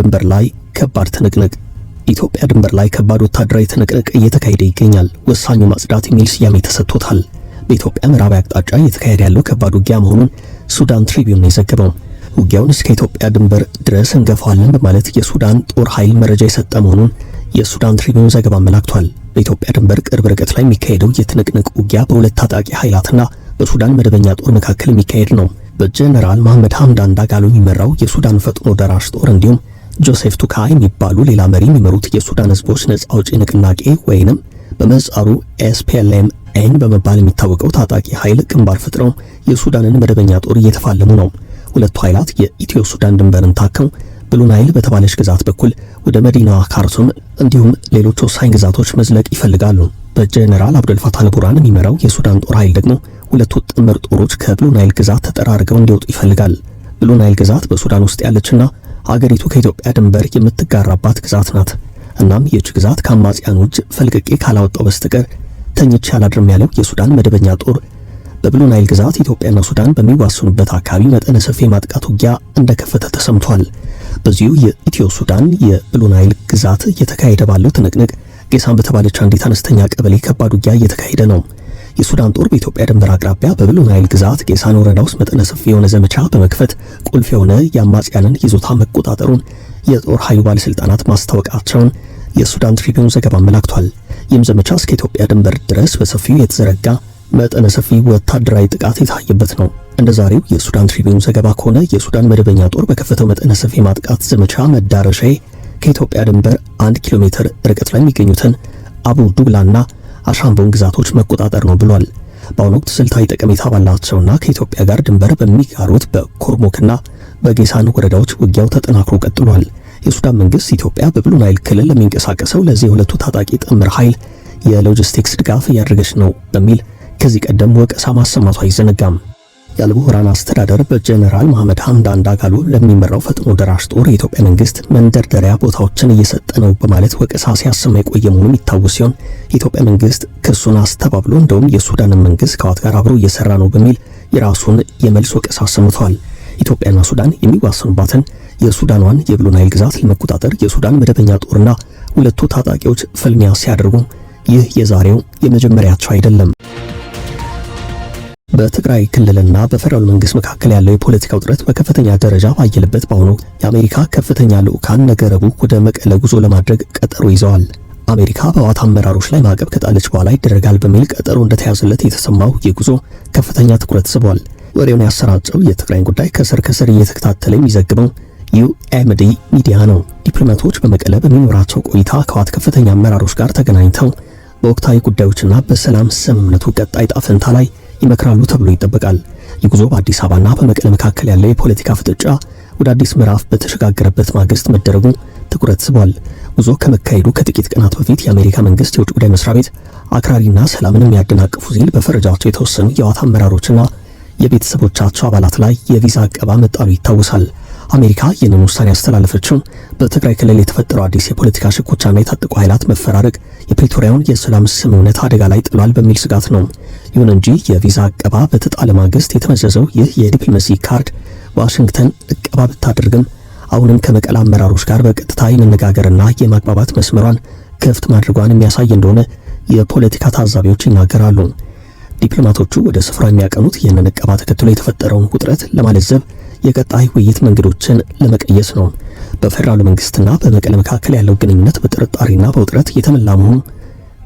ድንበር ላይ ከባድ ትንቅንቅ። ኢትዮጵያ ድንበር ላይ ከባድ ወታደራዊ ትንቅንቅ እየተካሄደ ይገኛል። ወሳኙ ማጽዳት የሚል ስያሜ ተሰጥቶታል። በኢትዮጵያ ምዕራባዊ አቅጣጫ እየተካሄደ ያለው ከባድ ውጊያ መሆኑን ሱዳን ትሪቢዩን ነው የዘገበው። ውጊያውን እስከ ኢትዮጵያ ድንበር ድረስ እንገፋዋለን በማለት የሱዳን ጦር ኃይል መረጃ የሰጠ መሆኑን የሱዳን ትሪቢዩን ዘገባ አመላክቷል። በኢትዮጵያ ድንበር ቅርብ ርቀት ላይ የሚካሄደው የትንቅንቅ ውጊያ በሁለት ታጣቂ ኃይላትና በሱዳን መደበኛ ጦር መካከል የሚካሄድ ነው። በጀነራል መሐመድ ሐምዳን ዳጋሎ የሚመራው የሱዳን ፈጥኖ ደራሽ ጦር እንዲሁም ጆሴፍ ቱካ የሚባሉ ሌላ መሪ የሚመሩት የሱዳን ሕዝቦች ነጻ አውጪ ንቅናቄ ወይንም በምህጻሩ SPLM-N በመባል የሚታወቀው ታጣቂ ኃይል ግንባር ፈጥረው የሱዳንን መደበኛ ጦር እየተፋለሙ ነው። ሁለቱ ኃይላት የኢትዮ ሱዳን ድንበርን ታከው ብሉ ናይል በተባለች ግዛት በኩል ወደ መዲናዋ ካርቱም እንዲሁም ሌሎች ወሳኝ ግዛቶች መዝለቅ ይፈልጋሉ። በጀነራል አብዱልፋታህ አልቡርሃን የሚመራው የሱዳን ጦር ኃይል ደግሞ ሁለቱ ጥምር ጦሮች ከብሉ ናይል ግዛት ተጠራርገው እንዲወጡ ይፈልጋል። ብሉ ናይል ግዛት በሱዳን ውስጥ ያለችና ሀገሪቱ ከኢትዮጵያ ድንበር የምትጋራባት ግዛት ናት። እናም ይህች ግዛት ከአማጽያኑ እጅ ፈልቅቄ ካላወጣው በስተቀር ተኝቼ አላድርም ያለው የሱዳን መደበኛ ጦር በብሉ ናይል ግዛት ኢትዮጵያና ሱዳን በሚዋሰኑበት አካባቢ መጠነ ሰፊ የማጥቃት ውጊያ እንደከፈተ ተሰምቷል። በዚሁ የኢትዮ ሱዳን የብሉ ናይል ግዛት እየተካሄደ ባለው ትንቅንቅ ጌሳን በተባለች አንዲት አነስተኛ ቀበሌ ከባድ ውጊያ እየተካሄደ ነው። የሱዳን ጦር በኢትዮጵያ ድንበር አቅራቢያ በብሉ ናይል ግዛት ጌሳን ወረዳ ውስጥ መጠነ ሰፊ የሆነ ዘመቻ በመክፈት ቁልፍ የሆነ የአማጽያንን ይዞታ መቆጣጠሩን የጦር ኃይሉ ባለስልጣናት ማስታወቃቸውን የሱዳን ትሪቢዩን ዘገባ አመላክቷል። ይህም ዘመቻ እስከ ኢትዮጵያ ድንበር ድረስ በሰፊው የተዘረጋ መጠነ ሰፊ ወታደራዊ ጥቃት የታየበት ነው። እንደ ዛሬው የሱዳን ትሪቢዩን ዘገባ ከሆነ የሱዳን መደበኛ ጦር በከፈተው መጠነ ሰፊ ማጥቃት ዘመቻ መዳረሻዬ ከኢትዮጵያ ድንበር 1 ኪሎ ሜትር ርቀት ላይ የሚገኙትን አቡ ዱግላና አሻምቦን ግዛቶች መቆጣጠር ነው ብሏል። በአሁኑ ወቅት ስልታዊ ጠቀሜታ ባላቸውና ከኢትዮጵያ ጋር ድንበር በሚጋሩት በኮርሞክና በጌሳን ወረዳዎች ውጊያው ተጠናክሮ ቀጥሏል። የሱዳን መንግስት ኢትዮጵያ በብሉ ናይል ክልል ለሚንቀሳቀሰው ለዚህ የሁለቱ ታጣቂ ጥምር ኃይል የሎጂስቲክስ ድጋፍ እያደረገች ነው በሚል ከዚህ ቀደም ወቀሳ ማሰማቱ አይዘነጋም። የአልቡርሃን አስተዳደር በጀነራል መሐመድ ሐምዳን ዳጋሎ ለሚመራው ፈጥኖ ደራሽ ጦር የኢትዮጵያ መንግስት መንደርደሪያ ቦታዎችን እየሰጠ ነው በማለት ወቀሳ ሲያሰማ የቆየ መሆኑ የሚታወስ ሲሆን የኢትዮጵያ መንግስት ክሱን አስተባብሎ እንደውም የሱዳንን መንግስት ከህወሓት ጋር አብሮ እየሰራ ነው በሚል የራሱን የመልስ ወቀሳ አሰምቷል። ኢትዮጵያና ሱዳን የሚዋሰኑባትን የሱዳኗን የብሉ ናይል ግዛት ለመቆጣጠር የሱዳን መደበኛ ጦርና ሁለቱ ታጣቂዎች ፍልሚያ ሲያደርጉ ይህ የዛሬው የመጀመሪያቸው አይደለም። በትግራይ ክልልና በፌደራል መንግስት መካከል ያለው የፖለቲካ ውጥረት በከፍተኛ ደረጃ ባየለበት በአሁኑ ወቅት የአሜሪካ ከፍተኛ ልዑካን ነገ ረቡዕ ወደ መቀለ ጉዞ ለማድረግ ቀጠሮ ይዘዋል። አሜሪካ በህወሓት አመራሮች ላይ ማዕቀብ ከጣለች በኋላ ይደረጋል በሚል ቀጠሮ እንደተያዘለት የተሰማው ይህ ጉዞ ከፍተኛ ትኩረት ስቧል። ወሬውን ያሰራጨው የትግራይን ጉዳይ ከስር ከስር እየተከታተለ የሚዘግበው ዩኤምዲ ሚዲያ ነው። ዲፕሎማቶች በመቀለ በሚኖራቸው ቆይታ ከህወሓት ከፍተኛ አመራሮች ጋር ተገናኝተው በወቅታዊ ጉዳዮችና በሰላም ስምምነቱ ቀጣይ ዕጣ ፈንታ ላይ ይመክራሉ ተብሎ ይጠበቃል። ይህ ጉዞ በአዲስ አበባና በመቀለ መካከል ያለው የፖለቲካ ፍጥጫ ወደ አዲስ ምዕራፍ በተሸጋገረበት ማግስት መደረጉ ትኩረት ስቧል። ጉዞ ከመካሄዱ ከጥቂት ቀናት በፊት የአሜሪካ መንግስት የውጭ ጉዳይ መስሪያ ቤት አክራሪና ሰላምን የሚያደናቅፉ ሲል በፈረጃቸው የተወሰኑ የህወሓት አመራሮችና የቤተሰቦቻቸው አባላት ላይ የቪዛ እቀባ መጣሉ ይታወሳል። አሜሪካ ይህንን ውሳኔ ያስተላለፈችው በትግራይ ክልል የተፈጠረው አዲስ የፖለቲካ ሽኩቻና የታጠቁ ኃይላት መፈራረቅ የፕሪቶሪያውን የሰላም ስምምነት አደጋ ላይ ጥሏል በሚል ስጋት ነው። ይሁን እንጂ የቪዛ እቀባ በተጣለ ማግስት የተመዘዘው ይህ የዲፕሎማሲ ካርድ ዋሽንግተን እቀባ ብታደርግም አሁንም ከመቀለ አመራሮች ጋር በቀጥታ የመነጋገርና የማግባባት መስመሯን ክፍት ማድረጓን የሚያሳይ እንደሆነ የፖለቲካ ታዛቢዎች ይናገራሉ። ዲፕሎማቶቹ ወደ ስፍራ የሚያቀኑት ይህንን እቀባ ተከትሎ የተፈጠረውን ውጥረት ለማለዘብ የቀጣይ ውይይት መንገዶችን ለመቀየስ ነው። በፌደራሉ መንግስትና በመቀለ መካከል ያለው ግንኙነት በጥርጣሬና በውጥረት የተሞላ መሆኑ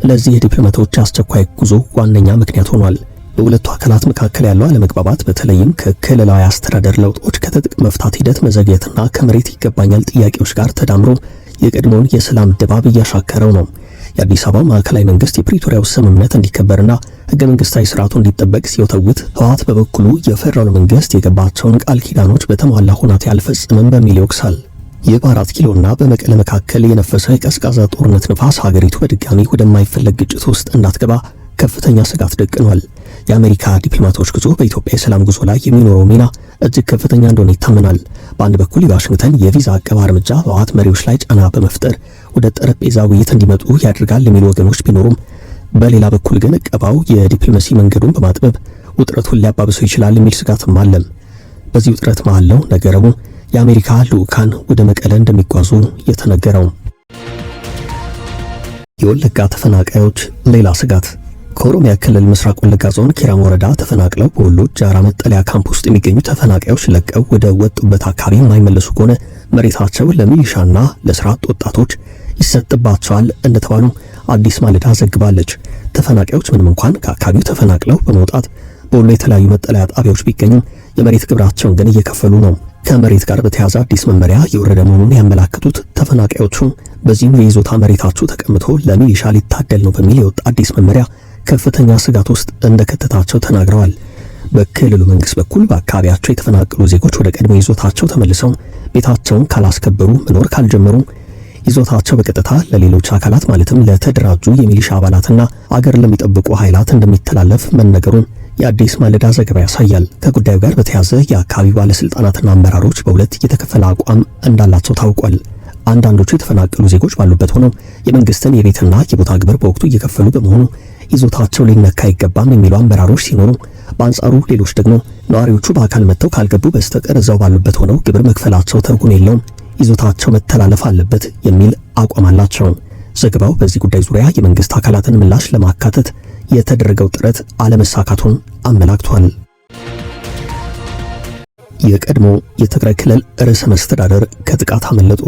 ለዚህ የዲፕሎማቶች አስቸኳይ ጉዞ ዋነኛ ምክንያት ሆኗል። በሁለቱ አካላት መካከል ያለው አለመግባባት በተለይም ከክልላዊ አስተዳደር ለውጦች፣ ከትጥቅ መፍታት ሂደት መዘግየትና ከመሬት ይገባኛል ጥያቄዎች ጋር ተዳምሮ የቀድሞውን የሰላም ድባብ እያሻከረው ነው። የአዲስ አበባ ማዕከላዊ መንግስት የፕሪቶሪያው ስምምነት እንዲከበርና ህገ መንግስታዊ ስርዓቱ እንዲጠበቅ ሲወተውት፣ ህወሓት በበኩሉ የፌደራሉ መንግስት የገባቸውን ቃል ኪዳኖች በተሟላ ሁናቴ አልፈጽምም በሚል ይወቅሳል። ይህ በአራት ኪሎና በመቀለ መካከል የነፈሰው የቀዝቃዛ ጦርነት ንፋስ ሀገሪቱ በድጋሚ ወደማይፈለግ ግጭት ውስጥ እንዳትገባ ከፍተኛ ስጋት ደቅኗል። የአሜሪካ ዲፕሎማቶች ጉዞ በኢትዮጵያ የሰላም ጉዞ ላይ የሚኖረው ሚና እጅግ ከፍተኛ እንደሆነ ይታመናል። በአንድ በኩል የዋሽንግተን የቪዛ እቀባ እርምጃ በህወሓት መሪዎች ላይ ጫና በመፍጠር ወደ ጠረጴዛ ውይይት እንዲመጡ ያደርጋል የሚሉ ወገኖች ቢኖሩም፣ በሌላ በኩል ግን እቀባው የዲፕሎማሲ መንገዱን በማጥበብ ውጥረቱን ሊያባብሰው ይችላል የሚል ስጋትም አለ። በዚህ ውጥረት መሃል ነው ነገ ረቡዕ የአሜሪካ ልዑካን ወደ መቀለ እንደሚጓዙ የተነገረው። የወለጋ ተፈናቃዮች ሌላ ስጋት። ከኦሮሚያ ክልል ምስራቅ ወለጋ ዞን ኪራም ወረዳ ተፈናቅለው በወሎ ጃራ መጠለያ ካምፕ ውስጥ የሚገኙ ተፈናቃዮች ለቀው ወደ ወጡበት አካባቢ የማይመለሱ ከሆነ መሬታቸው ለሚሊሻና ለስራ አጥ ወጣቶች ይሰጥባቸዋል እንደተባሉ አዲስ ማለዳ ዘግባለች። ተፈናቃዮች ምንም እንኳን ከአካባቢው ተፈናቅለው በመውጣት በወሎ የተለያዩ መጠለያ ጣቢያዎች ቢገኙም የመሬት ግብራቸውን ግን እየከፈሉ ነው። ከመሬት ጋር በተያያዘ አዲስ መመሪያ የወረደ መሆኑን ያመላክቱት ተፈናቃዮቹ በዚህም የይዞታ መሬታችሁ ተቀምቶ ለሚሊሻ ሊታደል ነው በሚል የወጣ አዲስ መመሪያ ከፍተኛ ስጋት ውስጥ እንደከተታቸው ተናግረዋል። በክልሉ መንግስት በኩል በአካባቢያቸው የተፈናቀሉ ዜጎች ወደ ቀድሞ ይዞታቸው ተመልሰው ቤታቸውን ካላስከበሩ፣ መኖር ካልጀመሩ ይዞታቸው በቀጥታ ለሌሎች አካላት ማለትም ለተደራጁ የሚሊሻ አባላትና አገር ለሚጠብቁ ኃይላት እንደሚተላለፍ መነገሩን የአዲስ ማለዳ ዘገባ ያሳያል። ከጉዳዩ ጋር በተያያዘ የአካባቢው ባለስልጣናትና አመራሮች በሁለት የተከፈለ አቋም እንዳላቸው ታውቋል። አንዳንዶቹ የተፈናቀሉ ዜጎች ባሉበት ሆነው የመንግስትን የቤትና የቦታ ግብር በወቅቱ እየከፈሉ በመሆኑ ይዞታቸው ሊነካ አይገባም የሚሉ አመራሮች ሲኖሩ፣ በአንጻሩ ሌሎች ደግሞ ነዋሪዎቹ በአካል መጥተው ካልገቡ በስተቀር እዛው ባሉበት ሆነው ግብር መክፈላቸው ትርጉም የለውም፣ ይዞታቸው መተላለፍ አለበት የሚል አቋም አላቸው። ዘገባው በዚህ ጉዳይ ዙሪያ የመንግስት አካላትን ምላሽ ለማካተት የተደረገው ጥረት አለመሳካቱን አመላክቷል። የቀድሞ የትግራይ ክልል ርዕሰ መስተዳደር ከጥቃት አመለጡ።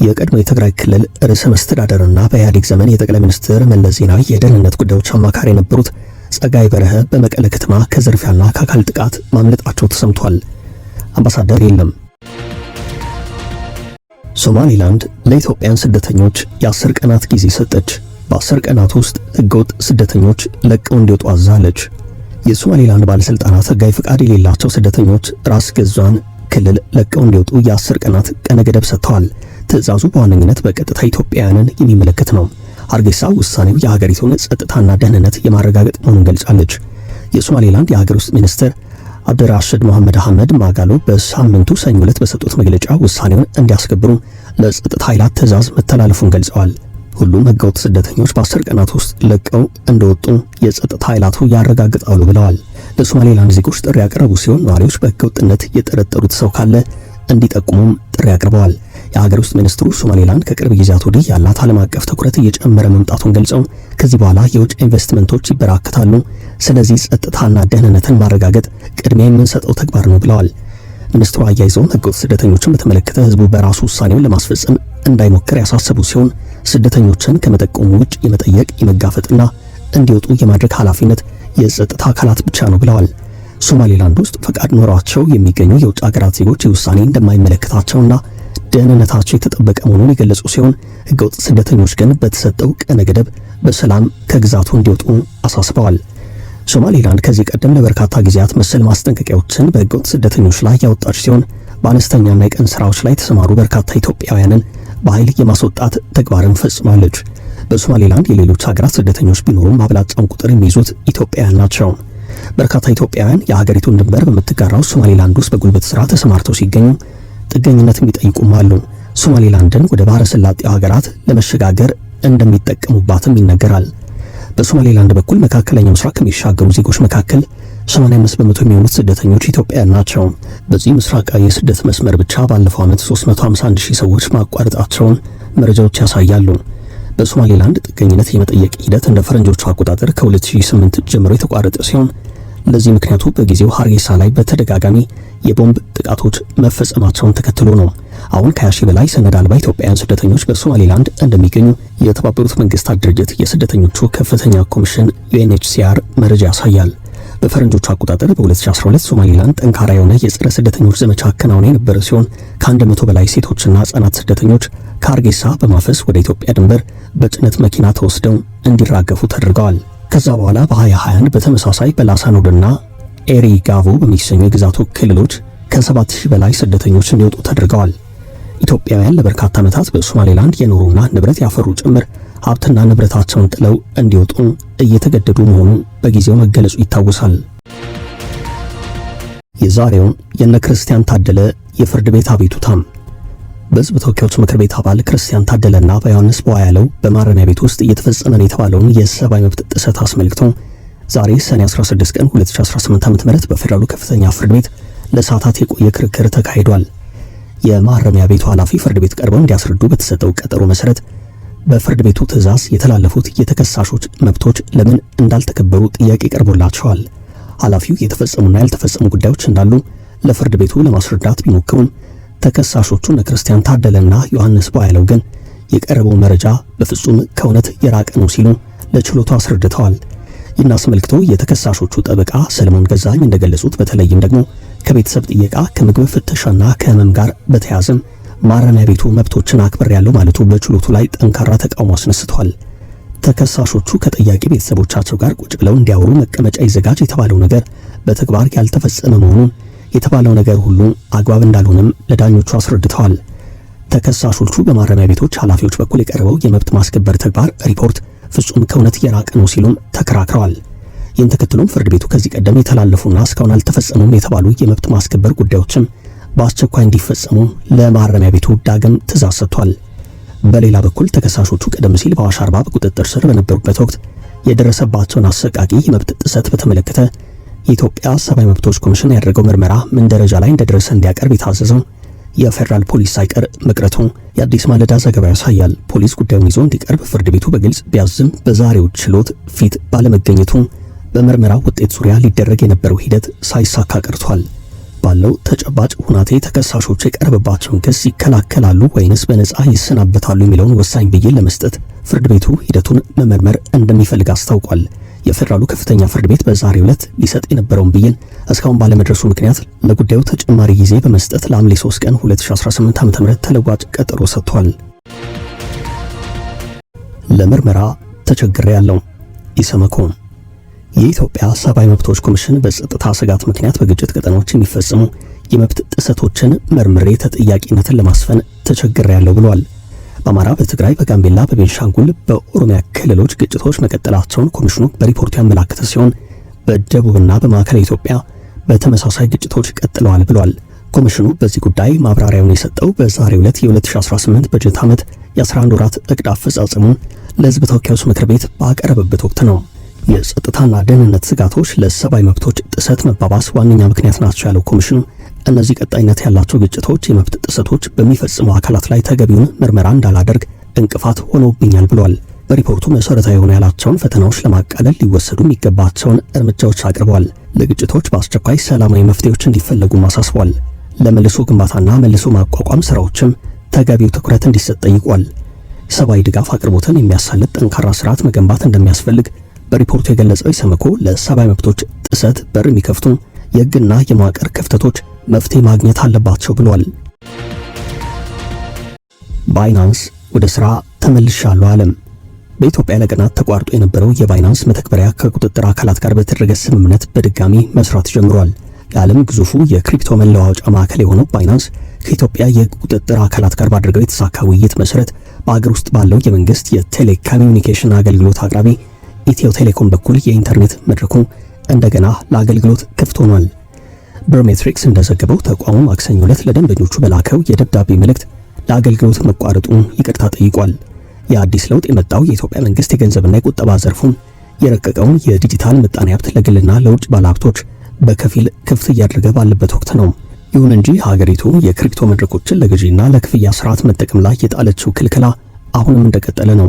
የቀድሞ የትግራይ ክልል ርዕሰ መስተዳደርና በኢህአዴግ ዘመን የጠቅላይ ሚኒስትር መለስ ዜናዊ የደህንነት ጉዳዮች አማካሪ የነበሩት ጸጋይ በረሀ በመቀለ ከተማ ከዝርፊያና ከአካል ጥቃት ማምለጣቸው ተሰምቷል። አምባሳደር የለም። ሶማሊላንድ ለኢትዮጵያን ስደተኞች የ10 ቀናት ጊዜ ሰጠች። በ10 ቀናት ውስጥ ህገወጥ ስደተኞች ለቀው እንዲወጡ አዛለች። የሶማሊላንድ ባለስልጣናት ህጋዊ ፈቃድ የሌላቸው ስደተኞች ራስ ገዟን ክልል ለቀው እንዲወጡ የ10 ቀናት ቀነ ገደብ ሰጥተዋል። ትዕዛዙ በዋነኝነት በቀጥታ ኢትዮጵያውያንን የሚመለከት ነው። ሀርጌሳ ውሳኔው የሀገሪቱን ጸጥታና ደህንነት የማረጋገጥ መሆኑን ገልጻለች። የሶማሌላንድ የሀገር ውስጥ ሚኒስትር አብድራሽድ መሐመድ አህመድ ማጋሎ በሳምንቱ ሰኞ ዕለት በሰጡት መግለጫ ውሳኔውን እንዲያስከብሩ ለጸጥታ ኃይላት ትዕዛዝ መተላለፉን ገልጸዋል። ሁሉም ህገወጥ ስደተኞች በ10 ቀናት ውስጥ ለቀው እንደወጡ የጸጥታ ኃይላቱ ያረጋግጣሉ ብለዋል። ለሶማሌላንድ ዜጎች ጥሪ ያቀረቡ ሲሆን ነዋሪዎች በህገወጥነት የጠረጠሩት ሰው ካለ እንዲጠቁሙም ጥሪ አቅርበዋል። የሀገር ውስጥ ሚኒስትሩ ሶማሌላንድ ከቅርብ ጊዜያት ወዲህ ያላት ዓለም አቀፍ ትኩረት እየጨመረ መምጣቱን ገልጸው ከዚህ በኋላ የውጭ ኢንቨስትመንቶች ይበራከታሉ፣ ስለዚህ ጸጥታና ደህንነትን ማረጋገጥ ቅድሚያ የምንሰጠው ተግባር ነው ብለዋል። ሚኒስትሩ አያይዘውም ህገወጥ ስደተኞችን በተመለከተ ህዝቡ በራሱ ውሳኔውን ለማስፈጸም እንዳይሞክር ያሳሰቡ ሲሆን ስደተኞችን ከመጠቆሙ ውጭ የመጠየቅ፣ የመጋፈጥና እንዲወጡ የማድረግ ኃላፊነት የጸጥታ አካላት ብቻ ነው ብለዋል። ሶማሌላንድ ውስጥ ፈቃድ ኖሯቸው የሚገኙ የውጭ ሀገራት ዜጎች የውሳኔ እንደማይመለከታቸውና ደህንነታቸው የተጠበቀ መሆኑን የገለጹ ሲሆን ህገወጥ ስደተኞች ግን በተሰጠው ቀነ ገደብ በሰላም ከግዛቱ እንዲወጡ አሳስበዋል። ሶማሌላንድ ከዚህ ቀደም ለበርካታ ጊዜያት መሰል ማስጠንቀቂያዎችን በህገወጥ ስደተኞች ላይ ያወጣች ሲሆን በአነስተኛና የቀን ስራዎች ላይ የተሰማሩ በርካታ ኢትዮጵያውያንን በኃይል የማስወጣት ተግባርን ፈጽማለች። በሶማሌላንድ የሌሎች ሀገራት ስደተኞች ቢኖሩም አብላጫውን ቁጥር የሚይዙት ኢትዮጵያውያን ናቸው። በርካታ ኢትዮጵያውያን የሀገሪቱን ድንበር በምትጋራው ሶማሌላንድ ውስጥ በጉልበት ስራ ተሰማርተው ሲገኙ ጥገኝነት የሚጠይቁም አሉ። ሶማሌላንድን ወደ ባህረ ሰላጤው ሀገራት ለመሸጋገር እንደሚጠቀሙባትም ይነገራል። በሶማሌላንድ በኩል መካከለኛው ምስራቅ ከሚሻገሩ ዜጎች መካከል 85% የሚሆኑት ስደተኞች ኢትዮጵያውያን ናቸው። በዚህ ምስራቃዊ የስደት መስመር ብቻ ባለፈው ዓመት 351 ሺህ ሰዎች ማቋረጣቸውን መረጃዎች ያሳያሉ። በሶማሌላንድ ጥገኝነት የመጠየቅ ሂደት እንደ ፈረንጆቹ አቆጣጠር ከ2008 ጀምሮ የተቋረጠ ሲሆን ለዚህ ምክንያቱ በጊዜው ሀርጌሳ ላይ በተደጋጋሚ የቦምብ ጥቃቶች መፈጸማቸውን ተከትሎ ነው። አሁን ከ20 ሺህ በላይ ሰነድ አልባ ኢትዮጵያውያን ስደተኞች በሶማሌላንድ እንደሚገኙ የተባበሩት መንግስታት ድርጅት የስደተኞቹ ከፍተኛ ኮሚሽን ዩኤንኤችሲአር መረጃ ያሳያል። በፈረንጆቹ አቆጣጠር በ2012 ሶማሌላንድ ጠንካራ የሆነ የጸረ ስደተኞች ዘመቻ አከናውና የነበረ ሲሆን ከ100 በላይ ሴቶችና ህጻናት ስደተኞች ከሀርጌሳ በማፈስ ወደ ኢትዮጵያ ድንበር በጭነት መኪና ተወስደው እንዲራገፉ ተደርገዋል። ከዛ በኋላ በ2021 በተመሳሳይ በላሳኖድና ኤሪጋቮ በሚሰኙ የግዛቱ ክልሎች ከ7000 በላይ ስደተኞች እንዲወጡ ተደርገዋል። ኢትዮጵያውያን ለበርካታ ዓመታት በሶማሌላንድ የኖሩና ንብረት ያፈሩ ጭምር ሀብትና ንብረታቸውን ጥለው እንዲወጡ እየተገደዱ መሆኑ በጊዜው መገለጹ ይታወሳል። የዛሬውን የነ ክርስቲያን ታደለ የፍርድ ቤት አቤቱታም። በሕዝብ ተወካዮች ምክር ቤት አባል ክርስቲያን ታደለና በዮሐንስ ቧያለው በማረሚያ ቤት ውስጥ እየተፈጸመ ነው የተባለውን የሰብአዊ መብት ጥሰት አስመልክቶ ዛሬ ሰኔ 16 ቀን 2018 ዓ.ም በፌዴራሉ ከፍተኛ ፍርድ ቤት ለሰዓታት የቆየ ክርክር ተካሂዷል። የማረሚያ ቤቱ ኃላፊ ፍርድ ቤት ቀርበው እንዲያስረዱ በተሰጠው ቀጠሮ መሰረት በፍርድ ቤቱ ትዕዛዝ የተላለፉት የተከሳሾች መብቶች ለምን እንዳልተከበሩ ጥያቄ ቀርቦላቸዋል። ኃላፊው የተፈጸሙና ያልተፈጸሙ ጉዳዮች እንዳሉ ለፍርድ ቤቱ ለማስረዳት ቢሞክሩም ተከሳሾቹ እነ ክርስቲያን ታደለና ዮሐንስ ቧያለው ግን የቀረበው መረጃ በፍጹም ከእውነት የራቀ ነው ሲሉ ለችሎቱ አስረድተዋል። ይህን አስመልክቶ የተከሳሾቹ ጠበቃ ሰለሞን ገዛኝ እንደገለጹት በተለይም ደግሞ ከቤተሰብ ጥየቃ፣ ከምግብ ፍተሻና ከህመም ጋር በተያያዘም ማረሚያ ቤቱ መብቶችን አክብሬያለሁ ማለቱ በችሎቱ ላይ ጠንካራ ተቃውሞ አስነስቷል። ተከሳሾቹ ከጠያቂ ቤተሰቦቻቸው ጋር ቁጭ ብለው እንዲያወሩ መቀመጫ ይዘጋጅ የተባለው ነገር በተግባር ያልተፈጸመ መሆኑን፣ የተባለው ነገር ሁሉ አግባብ እንዳልሆነም ለዳኞቹ አስረድተዋል። ተከሳሾቹ በማረሚያ ቤቶች ኃላፊዎች በኩል የቀረበው የመብት ማስከበር ተግባር ሪፖርት ፍጹም ከእውነት የራቀ ነው ሲሉም ተከራክረዋል። ይህን ተከትሎም ፍርድ ቤቱ ከዚህ ቀደም የተላለፉና እስካሁን አልተፈጸሙም የተባሉ የመብት ማስከበር ጉዳዮችም በአስቸኳይ እንዲፈጸሙ ለማረሚያ ቤቱ ዳግም ትዕዛዝ ሰጥቷል። በሌላ በኩል ተከሳሾቹ ቀደም ሲል በአዋሽ 40 በቁጥጥር ስር በነበሩበት ወቅት የደረሰባቸውን አሰቃቂ የመብት ጥሰት በተመለከተ የኢትዮጵያ ሰብአዊ መብቶች ኮሚሽን ያደረገው ምርመራ ምን ደረጃ ላይ እንደደረሰ እንዲያቀርብ የታዘዘው የፌዴራል ፖሊስ ሳይቀር መቅረቱ የአዲስ ማለዳ ዘገባ ያሳያል። ፖሊስ ጉዳዩን ይዞ እንዲቀርብ ፍርድ ቤቱ በግልጽ ቢያዝም በዛሬው ችሎት ፊት ባለመገኘቱ በምርመራው ውጤት ዙሪያ ሊደረግ የነበረው ሂደት ሳይሳካ ቀርቷል። ባለው ተጨባጭ ሁናቴ ተከሳሾቹ የቀረበባቸውን ክስ ይከላከላሉ ወይንስ በነፃ ይሰናበታሉ የሚለውን ወሳኝ ብይን ለመስጠት ፍርድ ቤቱ ሂደቱን መመርመር እንደሚፈልግ አስታውቋል። የፌዴራሉ ከፍተኛ ፍርድ ቤት በዛሬው ዕለት ሊሰጥ የነበረውን ብይን እስካሁን ባለመድረሱ ምክንያት ለጉዳዩ ተጨማሪ ጊዜ በመስጠት ለሐምሌ 3 ቀን 2018 ዓ.ም ተለዋጭ ቀጠሮ ሰጥቷል። ለምርመራ ተቸግሬያለሁ። ኢሰመኮ የኢትዮጵያ ሰብአዊ መብቶች ኮሚሽን በጸጥታ ስጋት ምክንያት በግጭት ቀጠናዎች የሚፈጸሙ የመብት ጥሰቶችን መርምሬ ተጠያቂነትን ለማስፈን ተቸግሬያለሁ ብሏል። በአማራ፣ በትግራይ፣ በጋምቤላ፣ በቤንሻንጉል፣ በኦሮሚያ ክልሎች ግጭቶች መቀጠላቸውን ኮሚሽኑ በሪፖርቱ ያመላከተ ሲሆን በደቡብና በማዕከላዊ ኢትዮጵያ በተመሳሳይ ግጭቶች ቀጥለዋል ብሏል። ኮሚሽኑ በዚህ ጉዳይ ማብራሪያውን የሰጠው በዛሬው ዕለት የ2018 በጀት ዓመት የ11 ወራት እቅድ አፈጻጸሙን ለሕዝብ ተወካዮች ምክር ቤት ባቀረበበት ወቅት ነው። የጸጥታና ደህንነት ስጋቶች ለሰብአዊ መብቶች ጥሰት መባባስ ዋነኛ ምክንያት ናቸው ያለው ኮሚሽኑ እነዚህ ቀጣይነት ያላቸው ግጭቶች የመብት ጥሰቶች በሚፈጽሙ አካላት ላይ ተገቢውን ምርመራ እንዳላደርግ እንቅፋት ሆኖብኛል ብሏል። በሪፖርቱ መሰረታዊ የሆኑ ያላቸውን ፈተናዎች ለማቃለል ሊወሰዱ የሚገባቸውን እርምጃዎች አቅርበዋል። ለግጭቶች በአስቸኳይ ሰላማዊ መፍትሄዎች እንዲፈለጉም አሳስቧል። ለመልሶ ግንባታና መልሶ ማቋቋም ስራዎችም ተገቢው ትኩረት እንዲሰጥ ጠይቋል። ሰብአዊ ድጋፍ አቅርቦትን የሚያሳልጥ ጠንካራ ስርዓት መገንባት እንደሚያስፈልግ በሪፖርቱ የገለጸው ኢሰመኮ ለሰብአዊ መብቶች ጥሰት በር የሚከፍቱ የሕግና የመዋቅር ክፍተቶች መፍትሄ ማግኘት አለባቸው ብሏል። ባይናንስ ወደ ስራ ተመልሻለሁ አለም። በኢትዮጵያ ለቀናት ተቋርጦ የነበረው የባይናንስ መተግበሪያ ከቁጥጥር አካላት ጋር በተደረገ ስምምነት በድጋሚ መስራት ጀምሯል። የዓለም ግዙፉ የ crypto መለዋወጫ ማዕከል የሆነው ባይናንስ ከኢትዮጵያ የቁጥጥር አካላት ጋር ባደረገው የተሳካ ውይይት መሰረት በአገር ውስጥ ባለው የመንግስት የቴሌኮሚኒኬሽን አገልግሎት አቅራቢ ኢትዮ ቴሌኮም በኩል የኢንተርኔት መድረኩ እንደገና ለአገልግሎት ክፍት ሆኗል። በርሜትሪክስ እንደዘገበው ተቋሙ ማክሰኞ ዕለት ለደንበኞቹ በላከው የደብዳቤ መልእክት ለአገልግሎት መቋረጡ ይቅርታ ጠይቋል። የአዲስ ለውጥ የመጣው የኢትዮጵያ መንግስት የገንዘብና የቁጠባ ዘርፉን የረቀቀውን የዲጂታል ምጣኔ ሀብት ለግልና ለውጭ ባለሀብቶች በከፊል ክፍት እያደረገ ባለበት ወቅት ነው። ይሁን እንጂ ሀገሪቱ የ crypto መድረኮችን ለግዢና ለክፍያ ስርዓት መጠቀም ላይ የጣለችው ክልከላ አሁንም እንደቀጠለ ነው።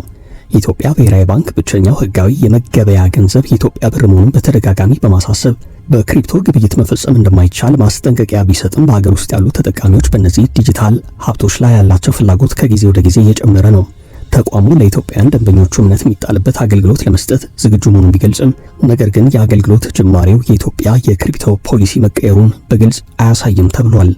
የኢትዮጵያ ብሔራዊ ባንክ ብቸኛው ህጋዊ የመገበያ ገንዘብ የኢትዮጵያ ብር መሆኑን በተደጋጋሚ በማሳሰብ በ crypto ግብይት መፈጸም እንደማይቻል ማስጠንቀቂያ ቢሰጥም በሀገር ውስጥ ያሉ ተጠቃሚዎች በእነዚህ ዲጂታል ሀብቶች ላይ ያላቸው ፍላጎት ከጊዜ ወደ ጊዜ እየጨመረ ነው። ተቋሙ ለኢትዮጵያውያን ደንበኞቹ እምነት የሚጣልበት አገልግሎት ለመስጠት ዝግጁ መሆኑን ቢገልጽም ነገር ግን የአገልግሎት ጅማሬው የኢትዮጵያ የ crypto ፖሊሲ መቀየሩን በግልጽ አያሳይም ተብሏል።